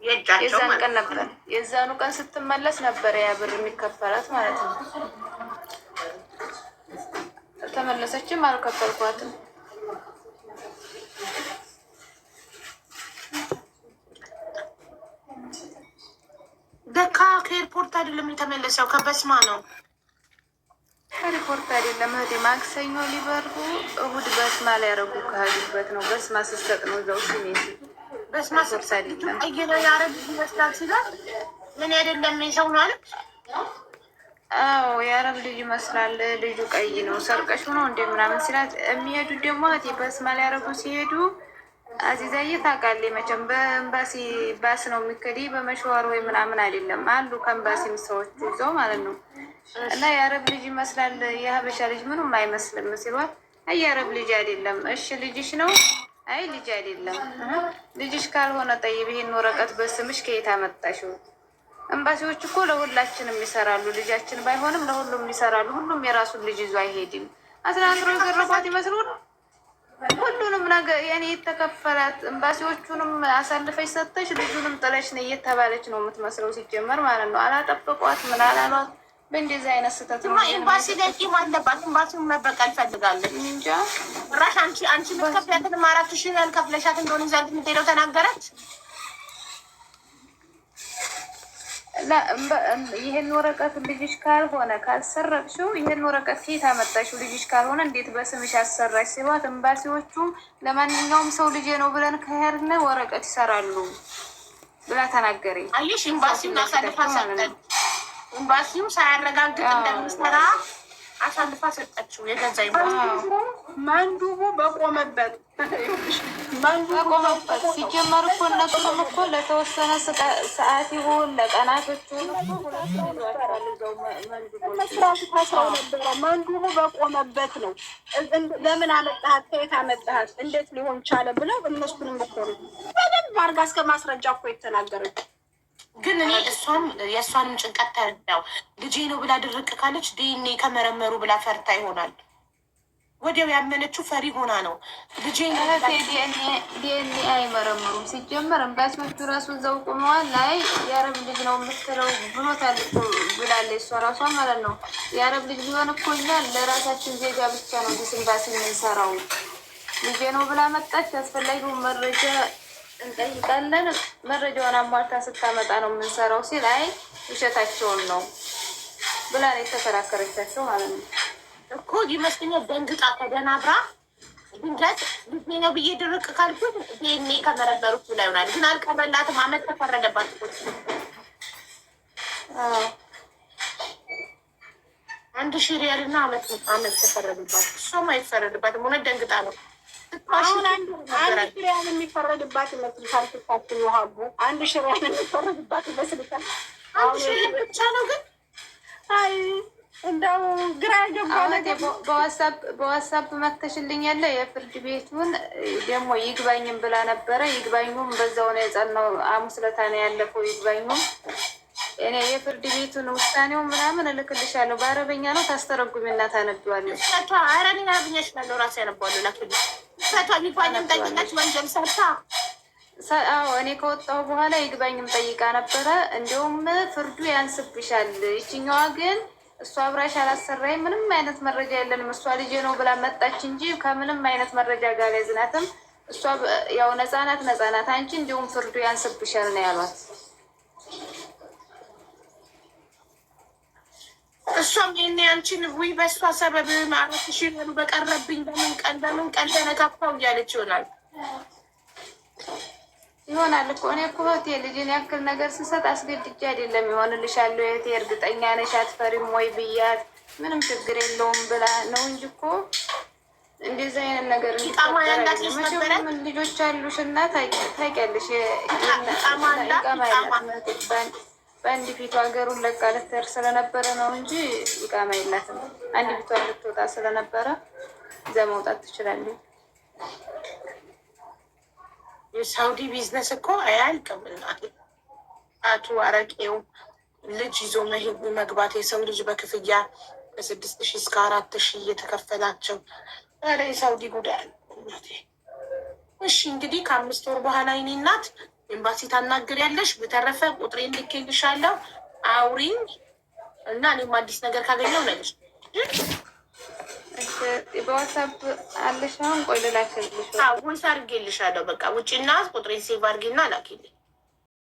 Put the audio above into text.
የእጃቸው የዛን ማለት ቀን ነበር፣ የዛኑ ቀን ስትመለስ ነበረ ያ ብር የሚከፈላት ማለት ነው። ተመለሰችም፣ አልከፈልኳትም። ደካ ከኤርፖርት አይደለም የተመለሰው፣ ከበስማ ነው። ሪፖርት አይደለም እህቴ፣ ማክሰኞ ሊበሩ እሁድ በስማ ላይ ያደረጉ ከሄዱበት ነው። በስማ ስትሰጥ ነው እዛው ስሜት በስማ ኤርፖርት አይደለም። ቀይ ነው፣ የአረብ ይመስላል ሲላት ምን አይደለም ሰው ነው አለች። አዎ፣ የአረብ ልጅ ይመስላል፣ ልጁ ቀይ ነው፣ ሰርቀሽ ነው እንደ ምናምን ሲላት፣ የሚሄዱት ደግሞ እህቴ በስማ ላይ ያደረጉ ሲሄዱ፣ አዚዛዬ ታውቃለች መቼም፣ በኤምባሲ ባስ ነው የሚከዲ፣ በመሸዋር ወይ ምናምን አይደለም አሉ፣ ከኤምባሲም ሰዎች ይዘው ማለት ነው። እና የአረብ ልጅ ይመስላል፣ የሀበሻ ልጅ ምንም አይመስልም ሲሏት፣ አይ የአረብ ልጅ አይደለም። እሺ ልጅሽ ነው? አይ ልጅ አይደለም። ልጅሽ ካልሆነ ጠይብ ይሄን ወረቀት በስምሽ ከየት አመጣሽው? ኤምባሲዎች እኮ ለሁላችንም ይሰራሉ። ልጃችን ባይሆንም ለሁሉም ይሰራሉ። ሁሉም የራሱን ልጅ ይዞ አይሄድም። አስናንትሮ የገረፏት ይመስሉ ሁሉንም ነገር የኔ የተከፈላት ኤምባሲዎቹንም አሳልፈሽ ሰጥተሽ ልጁንም ጥለሽ ነው እየተባለች ነው የምትመስለው ሲጀመር ማለት ነው። አላጠበቋት፣ ምን አላሏት። በእንደዚህ አይነት ስህተት ነው። ኤምባሲ ላይ ቂም አለባት። ኤምባሲውን መበቀል ፈልጋለች። እንጃ። ራሽ አንቺ የምትከፍያትን 4000 ሪያል ከፍለሻት እንደሆነ ይዛ የምትሄደው ተናገረች። ይህን ወረቀት ልጅሽ ካልሆነ ካልሰረቅሽው ይህን ወረቀት ከየት አመጣሽው? ልጅሽ ካልሆነ እንዴት በስምሽ አሰራሽ ሲሏት፣ ኤምባሲዎቹ ለማንኛውም ሰው ልጄ ነው ብለን ከሄድን ወረቀት ይሰራሉ ብላ ተናገረኝ። አየሽ፣ ኤምባሲውን አሳልፋ ሰጠች። ኤምባሲው ሳያረጋግጥ እንደሚሰራ አሳልፋ ሰጠችው። የገዛ ኤምባሲ። ማንዱቡ በቆመበት በቆመበት። ሲጀመር እኮ እነሱም እኮ ለተወሰነ ሰዓት ይሁን ለቀናቶቹ እነሱ ታስረው ነበረ። መንዱቡ በቆመበት ነው። ለምን አመጣሃት? ከየት አመጣሃት? እንዴት ሊሆን ቻለ? ብለው እነሱንም እኮ ነው በደንብ አድርጋ እስከ ማስረጃ እኮ የተናገረች። ግን እኔ እሷም የእሷንም ጭንቀት ተረዳው። ልጄ ነው ብላ ድርቅ ካለች ዲኤንኤ ከመረመሩ ብላ ፈርታ ይሆናል። ወዲያው ያመነችው ፈሪ ሆና ነው። ልጄ ነው ዲኤንኤ አይመረምሩም። ሲጀመር ኤምባሲዎቹ ራሱ እዛው ቆመዋል። ላይ የአረብ ልጅ ነው የምትለው ብሎታል እኮ ብላለች እሷ ራሷ ማለት ነው። የአረብ ልጅ ቢሆን እኮ እኛ ለራሳችን ዜጋ ብቻ ነው ዲስ ኤምባሲ የምንሰራው። ልጄ ነው ብላ መጣች። አስፈላጊውን መረጃ እንጠይቃለን። መረጃውን አሟልታ ስታመጣ ነው የምንሰራው ሲል፣ አይ ውሸታቸውን ነው ብላ ነው የተከራከረቻቸው ማለት ነው። እኮ ይመስለኛል ደንግጣ ተደናብራ ድንገት ልጄ ነው ብዬ ድርቅ ካልኩኝ ዲኤንኤ ከመረመሩት ብላ ይሆናል። ግን አልቀረላትም። አመት ተፈረደባት እኮ። 1000 ሪያል እና አመት ተፈረደባት። እሷም አይፈረድባትም። እውነት ደንግጣ ነው። አሁን 1000 ሪያል የሚፈረድባት ይመስልሻል? ስታስቢው ሀቡ፣ 1000 ሪያል የሚፈረድባት ይመስልሻል? 1000 ሪያል ብቻ ነው ግን። አይ እንደው ግራ የገባ ነገር። በዋትሳፕ መተሽልኝ ያለ የፍርድ ቤቱን ደግሞ ይግባኝም ብላ ነበረ። ይግባኙም በዛው ነው የጸናው። ሐሙስ ዕለት ነው ያለፈው ይግባኙም። እኔ የፍርድ ቤቱን ውሳኔው ምናምን እልክልሻለሁ። በአረበኛ ነው፣ ታስተረጉሚና ታነቢዋለሽ። ኧረ እኔ አረብኛ እችላለሁ፣ ራሴ ያነባዋለሁ። ላክልኝ። ፈቷ ይግባኝም ጠይቃች ወንጀል ሰርታ። አዎ፣ እኔ ከወጣሁ በኋላ ይግባኝም ጠይቃ ነበረ። እንዲሁም ፍርዱ ያንስብሻል፣ ይችኛዋ ግን እሷ አብራሽ አላሰራኝ፣ ምንም አይነት መረጃ የለንም። እሷ ልጄ ነው ብላ መጣች እንጂ ከምንም አይነት መረጃ ጋር ያዝናትም። እሷ ያው ነፃ ናት፣ ነፃ ናት። አንቺ እንዲሁም ፍርዱ ያንስብሻል ነው ያሏት። እሷም ይሄኔ አንቺን ውይ በእሷ ሰበብ 4000 ሪያሉ በቀረብኝ፣ በምን ቀን በምን ቀን ተነካካው እያለች ይሆናል። ይሆናል እኮ። እኔ እኮ እህቴ ልጅን ያክል ነገር ስሰጥ አስገድጄ አይደለም። ይሆንልሻል እህቴ፣ እርግጠኛ ነሽ አትፈሪም ወይ ብያት፣ ምንም ችግር የለውም ብላ ነው እንጂ እኮ እንደዚህ አይነት ነገር ኢቃማ ያላት ልጅ ነበረ። እንዲፈጠር። ልጆች አሉሽ እና ታውቂያለሽ። ኢቃማ አላት። ኢቃማ ኢቃማ የላትም እህቴ። በአንድ ፊቷ ሀገሩን ለቃ ልትሄድ ስለነበረ ነው እንጂ ኢቃማ የላትም። አንድ ፊቷ ልትወጣ ስለነበረ እዛ መውጣት ትችላለች። የሳውዲ ቢዝነስ እኮ አያልቅም። እናቴ፣ አቱ አረቄው፣ ልጅ ይዞ መሄድ መግባት፣ የሰው ልጅ በክፍያ ከ6000 እስከ 4000 እየተከፈላቸው፣ ኧረ የሳውዲ ጉዳይ እናቴ። እሺ እንግዲህ ከ5 ወር በኋላ የኔ እናት ኤምባሲ ታናግሪያለሽ። በተረፈ ቁጥሬን ልኬልሻለሁ፣ አውሪኝ እና እኔም አዲስ ነገር ካገኘው እነግርሽ። በዋትሳፕ አለሽ? አሁን ቆይ ልላክልሽ። Voice አድርጌልሻለሁ። በቃ ውጭና ቁጥሬን save አድርጌና ላኪልኝ።